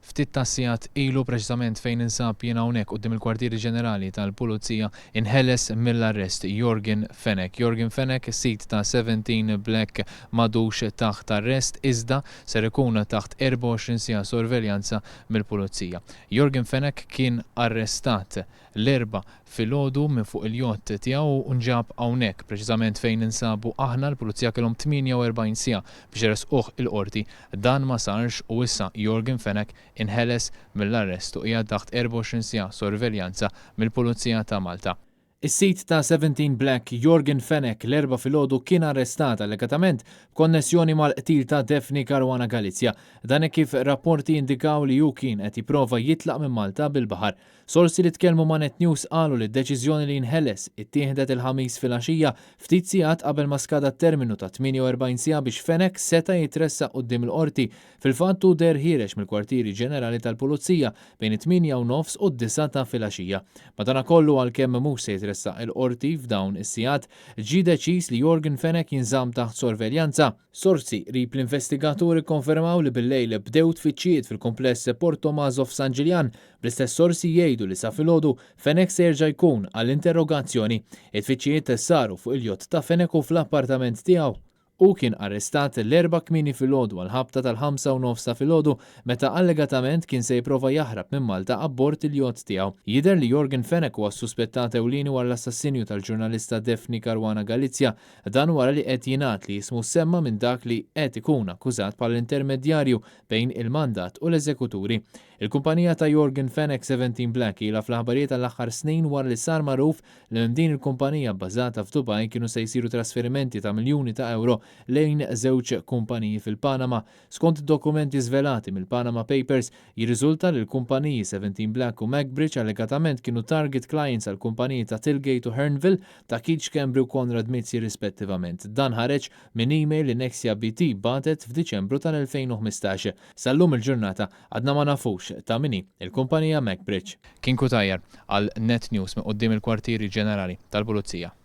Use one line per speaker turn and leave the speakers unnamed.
Ftit tas-sigħat ilu preċiżament fejn ninsab jien hawnhekk quddiem il-Kwartieri Ġenerali tal-Pulizija inħeles mill-arrest Yorgen Fenech. Yorgen Fenech, sid ta' 17 Black m'għadux taħt arrest iżda ser ikun taħt 24 siegħa sorveljanza mill-Pulizija. Yorgen Fenech kien arrestat l-Erbgħa filgħodu minn fuq il-jott tiegħu u nġab hawnhekk, preċiżament fejn ninsabu aħna. L-Pulizija kellhom 48 siegħa biex iressquh il-Qorti. Dan ma sarx u issa Yorgen Fenech inħeles mill-arrest u qiegħed taħt 24 siegħa sorveljanza mill-Pulizija ta' Malta. Is-sid ta' 17 Black, Yorgen Fenech, l-Erbgħa filgħodu kien arrestat allegatament b'konnessjoni mal-qtil ta' Daphne Caruana Galizia. Dan hekk kif rapporti jindikaw li hu kien qed jipprova jitlaq minn Malta bil-baħar. Sorsi li tkellmu ma' Net News qalu li d-deċiżjoni li jinħeles ittieħdet il-Ħamis filgħaxija, ftit sigħat qabel ma skada t-terminu ta' 48 siegħa biex Fenech seta' jitressaq quddiem il-Qorti. Fil-fatt hu deher ħiereġ mill-kwartieri ġenerali tal-Pulizija bejn it-tmienja u nofs u d-disgħa ta' filgħaxija. Madanakollu għalkemm mhux se jitressaq il-Qorti f'dawn is-sigħat, ġie deċiż li Yorgen Fenech jinżamm taħt sorveljanza. Sorsi qrib l-investigatur ikkonfermaw li bil-lejl bdew tfittxijiet fil-kumpless Port Tomaso f'San Ġiljan, bl-istess sorsi jgħidu li sa filgħodu Fenech se jerġa' jkun għall-interrogazzjoni. It-tfittxijiet saru fuq il-jott ta' Fenech u fl-appartament tiegħu. Hu kien arrestat l-Erbgħa kmieni filgħodu għall-ħabta tal-ħamsa u nofs ta' filgħodu meta allegatament kien se jipprova jaħrab minn Malta abbord il-jott tiegħu. Jidher li Yorgen Fenech huwa s-suspettat ewlieni wara l-assassinju tal-ġurnalista Daphne Caruana Galizia. Dan wara li qed jingħad li ismu ssemma minn dak li qed ikun akkużat bħala l-intermedjarju bejn il-mandat u l-eżekuturi. Il-kumpanija ta' Yorgen Fenech 17 Black ilha fl-aħbarijiet għall-aħħar snin wara li sar magħruf li minn din il-kumpanija bbażata f'Dubai kienu se jsiru trasferimenti ta' miljuni ta' ewro lejn żewġ kumpaniji fil-Panama. Skont dokumenti żvelati mill-Panama Papers, jirriżulta li l-kumpaniji Seventeen Black u Macbridge allegatament kienu target clients għall-kumpaniji ta' Tillgate u Hearnville, ta' Keith Schembri u Konrad Mizzi rispettivament. Dan ħareġ minn email li Nexia BT bagħtet f'Diċembru tal-2015. Sal-lum il-ġurnata għadna ma nafux ta' min hi l-kumpanija Macbridge. Kien Cutajar għal Net News minn quddiem il-Kwartieri Ġenerali tal-Pulizija.